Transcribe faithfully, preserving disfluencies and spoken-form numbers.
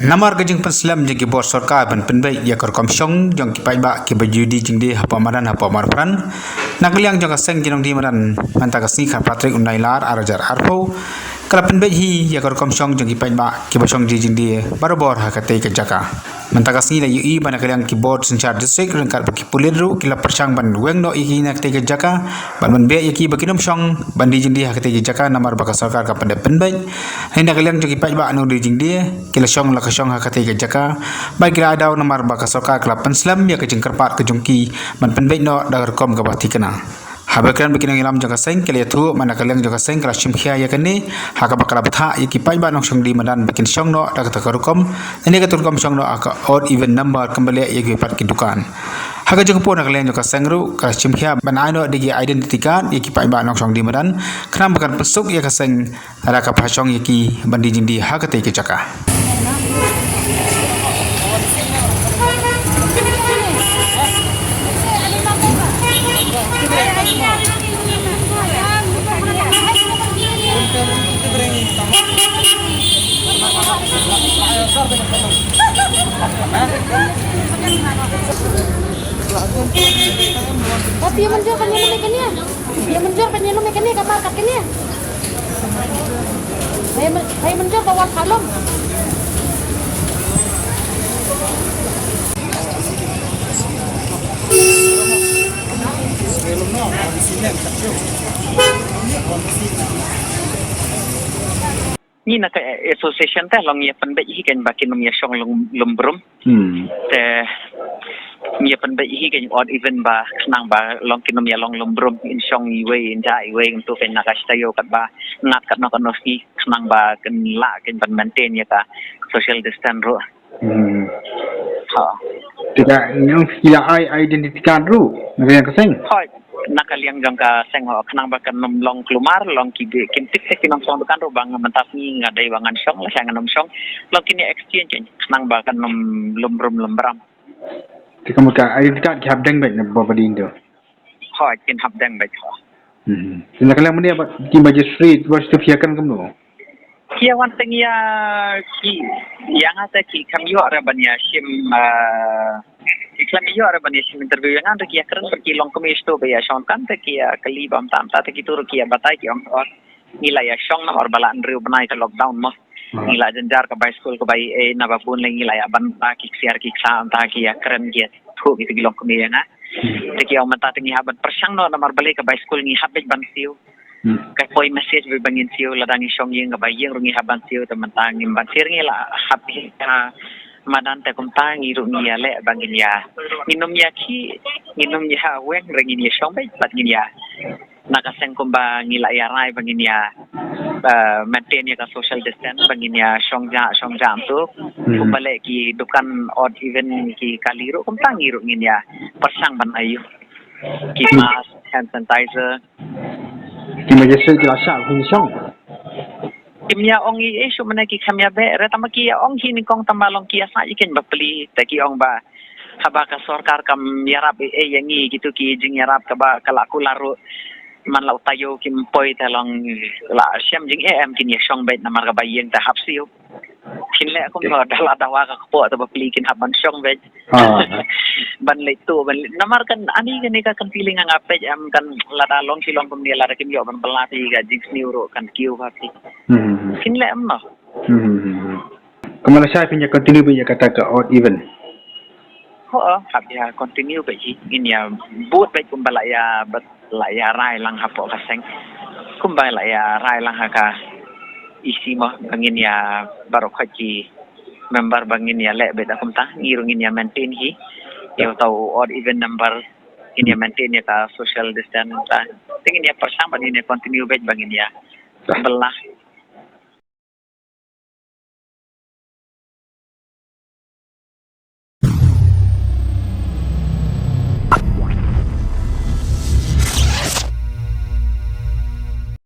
Namar ka jingpynslem jong ki bor sorkar ban pynbeit ïa ka rukom shong jong ki paidbah kiba ju die jingdie hapoh madan hapoh marpran, na ka liang jong ka seng ki nongdie madan mynta ka sngi khatphra tarik u Nailar ar hajar arphew, ka la pynbeit hi ïa ka rukom shong jong ki paidbah kiba shong die jingdie barabor ha katei ka jaka. Mynta ka sngi la ïohi ba na ka liang ki bor synshar district ryngkat bad ki pulit ruh ki la pyrshang ban weng noh ïa ki na katei ka jaka, ban ban beh ïa ki ba kin ym shong ban die jingdie ha katei ka jaka namar ba ka sorkar ka pyndep pynbeit. Hynrei na ka liang jong ki paidbah nongdie jingdie, ki la shong la ka shong ha katei ka jaka, ba ki la ai daw namar ba ka sorkar ka la pynslem ïa ka jingkyrpad ka jong ki ban pynbeit noh da ka rukom kaba thikna. Haba kren bad ki nongïalam jong ka seng, ki la ïathuh ba na ka liang jong ka seng ka la shim khia ïa kane, ha kaba ka la bthah ïa ki paidbah nongshong die madan ba kin shong noh da kata ka rukom, ïa kata ka rukom shong noh ha ka odd even number kumba leh ïa ki pat ki dukan. Ha ka jingkyrpad na ka liang jong ka seng ruh ka la shim khia ban ai noh da ki identity card ïa ki paidbah nongshong die madan, khnang ba kan pynsuk ïa ka seng lada ka phah shong ïa ki ban die jingdie ha katei ka jaka. Tapi manjur kan ïalum ïa kane. Ïa manjur kan ïalum ïa kane ka markat kane. Hai men-, hai manjur ba wan phalom. Ngi na ka association te long ïa pynbeit hi kan ba kin ym ïa shong lum, lum brum. Hmm. Te ngi ïa pynbeit hi kan odd even ba khnang ba long kin ym ïa long lum brum, in shong iwei in jah iwei, ngi tu kan na ka shi taïew katba ngat katno katno sngi khnang ba kin lah kan ban maintain ïa ka social distance ruh. Hmm. Ha. Te ka ngi ong ki la ai identity card ruh na ka liang ka seng? Hooid, na ka liang jong ka seng ho, khnang ba kan ym long klumar, long ki beh kim tip te ki nongshong dukan ruh ba nga mynta sngi nga dei ba ngan shong, lashai ngan ym shong. Long kin ïa exchange, khnang ba kan ym lum brum lum bram. Te ka mut ka identity card ki hap deng beit na ba ba ding tu? Hooid, kin hap deng beit ho. Hmm. Te na ka liang mynne ba ki magistrate ba shu phi ïa kren kumno? Ki ïa wan teng ïa ki, ïa nga te ki khlem ïoh re ban ïa shim, eh, ki khlem ïoh re ban ïa shim interview ïa nga, te ki ïa kren bad ki longkmie shuh ba ïa shong kan, te ki ïa kylli ba mynta mynta, te ki tu ruh ki ïa batai ki ong, oh, ngi la ïa shong namar ba la hynriew bnai ka lockdown mo. Hmm. Ngi la jynjar ka bai skul ka bai, eh, naba bun lei ngi la ïa ban, ah, ki ksiar ki ksa mynta, ki ïa kren ki ïa thuh ki, te ki longkmie ïa nga. Hmm. Te ki ong mynta te ngi hap ban pyrshang noh namar balei ka bai skul ngi hap beit ban siew. Hmm. Ka poi message ba ngin siew, lada ngi shong ïing kaba ïing ruh ngi hap ban siew, te mynta ngim ban siew, ngi la hap hi ha madan, te kumta ngi ruh ngi ïa leh ba ngin ïa, ngin ym ïa khih, ngin ym ïa weng re, ngin ïa shong beit bad ngin ïa, na ka seng kumba ngi la ïa rai ba ngin ïa, eh, maintain ïa ka social distance, ba ngin ïa shong jah shong jah tu. Hmm. Kumba leh ki dukan odd even ki kali ruh, kumta ngi ruh ngin ïa pyrshang ban ai ïa ki mask, hand sanitizer. Ki magistrate ki la shah phi shong? Kim ïa ong ei ei shuh mynne, ki khlem ïa beh re, tangba ki ïa ong hi nyngkong tangba long ki ïa sah ïa keiñ ba plie, te ki ong ba haba ka sorkar kam ïarap ei ei ïa ngi, kitu ki jingïarap kaba ka la kular ruh man la u taïew kim poi, te long la shem jingeh em, kin ïa shong beit namar ka bai ïing te hap siew. Kin leh kumno, da la dawa ka kpoh te ba plie kin hap ban shong beit. Ah. Ban leit tu, ban leit. Namar kan ani kane ka kan feeling nga peit em, kan lada long shi long kumne, lada kim ïoh ban bylla te ka jingsniew ruh kan kiew bha phi. Hmm. Kin leh em no. Hmm. Kumno, lashai phin ïa continue beit ïa kata ka odd even? Ho, hap ïa continue beit hi, ngin ïa bud beit kumba la ïa, ba la ïa rai lang hapoh ka seng. Kumba la ïa rai lang ha ka E C mo, ba ngin ïa baroh khoit ki member ba ngin ïa leh beit da kumta, ngi ruh ngin ïa maintain hi. Ïa uta u odd even number, ngin ïa maintain ïa ka social distance ta. Te ngin ïa pyrshang ba ngin ïa continue beit ba ngin ïa bylla.